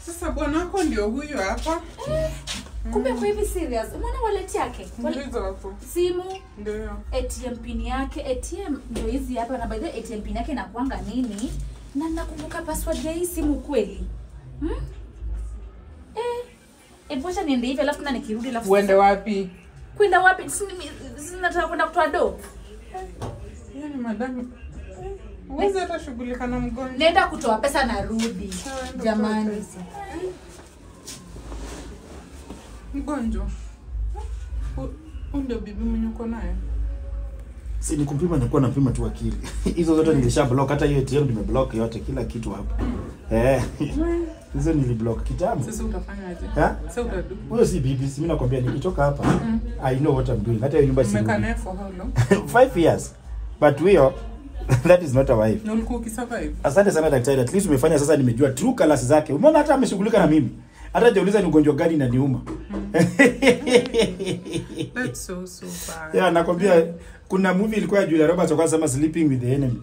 Sasa bwanako ndio huyu hapa. Kumbe kwa hivi serious. Umeona wallet yake? Hizo hapo. Simu, Ndio. ATM pin yake, ATM ndio hizi hapa, na by the way ATM pin yake inakuanga nini? Na nakumbuka password ya hii simu kweli. Wacha niende hivi alafu na nikirudi alafu. Uende wapi? Kwenda wapi? Si nataka kwenda kutoa do. Hiyo ni madam. Uweze hata shughulika na mgonjwa. Nenda kutoa pesa narudi. Jamani. Mgonjwa. Ndio bibi mwenye uko naye. Si ni kumpima, nilikuwa napima tu akili. Hizo zote nilisha block, hata hiyo ATM nimeblock yote, kila kitu hapa. Hizo niliblock kitambo. Sasa utafanyaje? Sasa utadu. Huyo si bibi, si mimi nakwambia nikitoka hapa. I know what I'm doing. Hata hiyo nyumba si. Umekaa naye for how long? 5 years. But we that is not a wife. Na ulikuwa ukisurvive. Asante sana daktari, at least umefanya sasa nimejua true colors zake. Umeona hata ameshughulika na mimi. Hata hajauliza ni ugonjwa gani inaniuma. That's so bad. Yeah, nakwambia kuna movie ilikuwa ya Julia Roberts kwa sema Sleeping with the Enemy.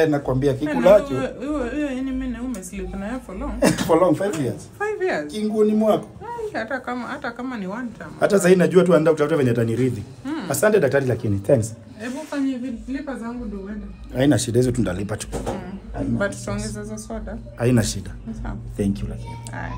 Nakwambia kikulacho. Huyo enemy na umesleep naye for long. For long 5 years. 5 years. Kinguoni mwako. Hata kama ni one time. Hata sasa najua tu anaenda kutafuta venye ataniridhi. Asante daktari lakini thanks. Hebu fanye hivi, lipa zangu ndio uende. Haina shida, hizo tu ndalipa tu. But tuongeze za soda. Haina shida. Sawa. Thank you lakini. Haya.